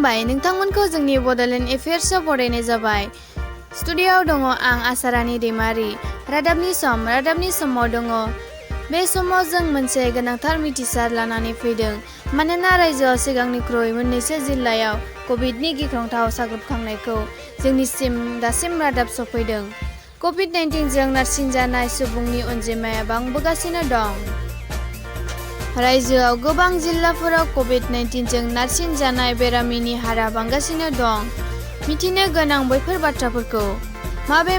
खुलुमबाय नोंथांमोनखौ जोंनि बड'लेण्ड एफेयार्सआव बरायनाय जाबाय। स्टुडिय'आव दङ आं आशारानी दैमारी। रादाबनि समाव दङ। बे समाव जों मोनसे गोनांथार मिथिसार लानानै फैदों। मानोना रायजोआव सिगांनिख्रुइ मोननैसो जिल्लायाव कभिडनि गिख्रंथाव साग्लोबखांनायखौ जोंनिसिम दासिम रादाब सफैदों। कभिड-19 जों नारसिनजानाय सुबुंनि अनजिमाया बांबोगासिनो दं। रायजोआव गोबां जिल्लाफोराव कभिड-19 जों नारसिनजानाय बेरामिनि हारआ बांगासिनो दं। मिथिनो गोनां बैफोर बाथ्राफोरखौ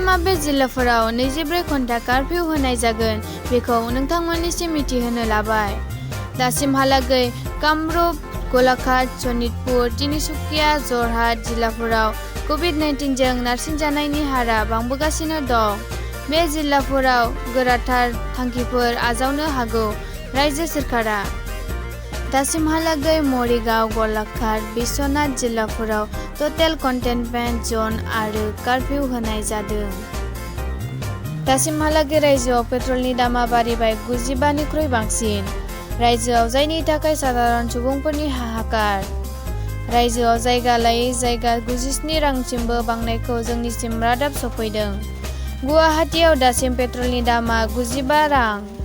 माबे जिल्लाफोराव 24 घन्टा कार्फ्यू होनाय जागोन बेखौ नोंथांमोननिसिम मिथिहोनो लाबाय। दासिमहालागै कामरुप, गलाघाट, सनितपुर, तिनिसुकिया, जरहाट जिल्लाफोराव कभिड-19 जों नारसिनजानायनि हारआ बांबोगासिनो दं। बे जिल्लाफोराव गोराथार थांखिफोर आजावनो हागौ। रायजो सोरखारा दासिमहालागै मरिगाव, गलाघाट, बिश्वनाथ जिल्लाफोराव टटेल कन्टेनमेन्ट जन आरो कार्फ्यू होनाय जादों। दासिमहालागै रायजोआव पेट्रलनि दामा बारिबाय 95 निख्रुइ बांसिन। रायजोआव जायनि थाखाय साधारन सुबुंफोरनि हाहाकार। रायजोआव जायगा लायै जायगा 97 रांसिमबो बांनायखौ जोंनिसिम रादाब सफैदों। गुवाहाटीआव दासिम पेट्रलनि दामा 95 रां।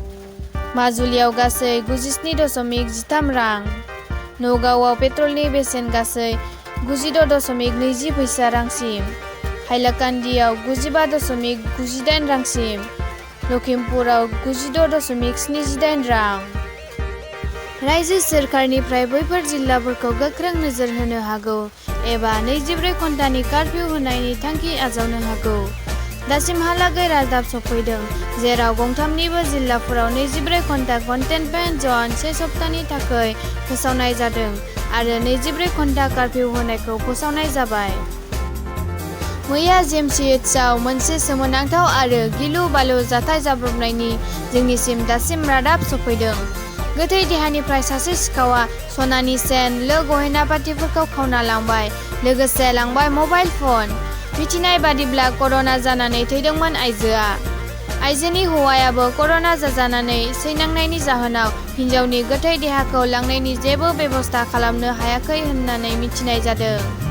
माजुलियाव गासै 97.13 रां। नगावआव पेट्रलनि बेसेन गासै 96.20 फैसा रांसिम। हाइलाकान्दियाव 95.98 रांसिम। लखिमपुराव 96.78 रां। रायजो सोरखारनिफ्राय बैफोर जिल्लाफोरखौ गोख्रों नोजोर होनो हागौ एबा 24 घन्टानि कार्फ्यू होनायनि थांखि आजावनो हागौ। दासिमहालागै रादाब सफैदों जेराव गंथामनिबो जिल्लाफोराव 24 घन्टा कन्टेनमेन्ट जन से सप्तानि थाखाय फोसावनाय जादों आरो 24 घन्टा कार्फ्यू होनायखौ फोसावनाय जाबाय। मैया जेएमसीएचआव मोनसे सोमोनांथाव आरो गिलु-बालु जाथाय जाब्रबनायनि जोंनिसिम दासिम रादाब सफैदों। गोथै देहानिफ्राय सासे सिखावआ सनानि चेन, लो गहेना पातिफोरखौ खावना लांबाय, लोगोसे लांबाय मबाइल फन। मिथिनाय बादिब्ला कर'ना जानानै थैदोंमोन आइजोआ। आइजोनि हौवायाबो कर'ना जाजानानै सैनांनायनि जाहोनाव हिन्जावनि गोथै देहाखौ लांनायनि जेबो बेबस्था खालामनो हायाखै होननानै मिथिनाय जादों।